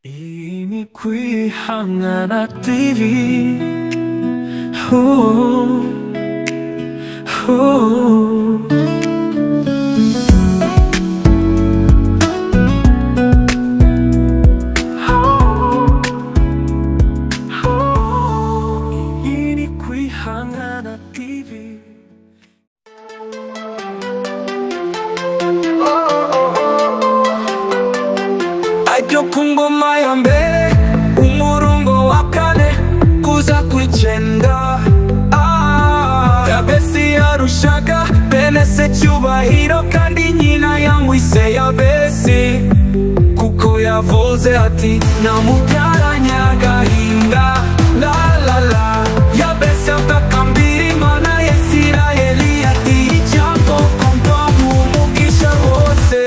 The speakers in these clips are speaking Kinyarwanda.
Iyi ni Kwihangana TV. Oh, oh. Iyi ni Kwihangana TV. Ajyo ku ngoma ya mbere, umurungo wa kane kuza ku icenda. Yabesi yarushaga bene se cyubahiro, kandi nyina yamwise Yabesi, kuko yavuze ati namubyaranye agahinda. La la la. Yabesi atakambira Imana ya Isirayeli ati ijambo kumva umugisha wose,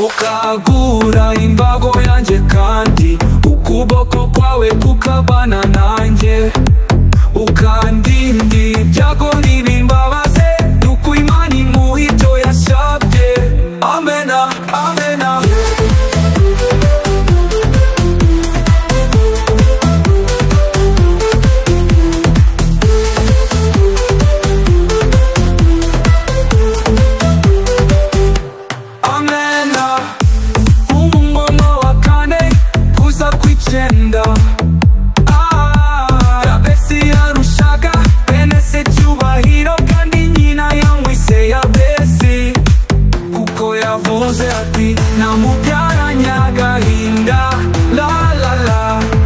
ukagura imbago yanjye kandi ukuboko kwawe kukabana nanjye, ukandinda ibyago n'ibimbabaze, nuko Imana imuha ibyo yasabye. Amena, amena. Amena. Umungoma wa kane kuza ku icenda. Yabesi yarushaga bene se cyubahiro, kandi nyina yamwise Yabesi, kuko yavuze ati namubyaranye agahinda. La la la.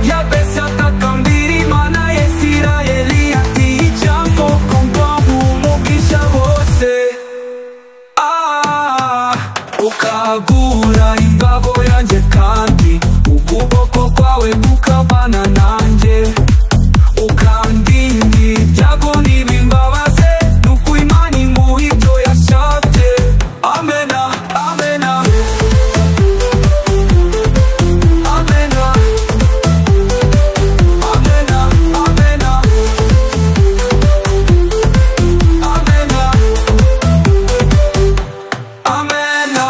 Yabesi atakambira Imana ya Isirayeli ati ijambo kumva umugisha wose, ukagura imbago yanjye kandi ukuboko kwawe kukabana nanjye, ukandinda ibyago n'ibimbabaze, nuko Imana imuha ibyo yasabye. Amena, amena. Amena, amena, amena. Amena, amena.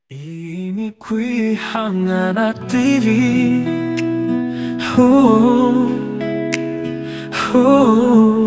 Iyi ni Kwihangana TV. Oh, oh.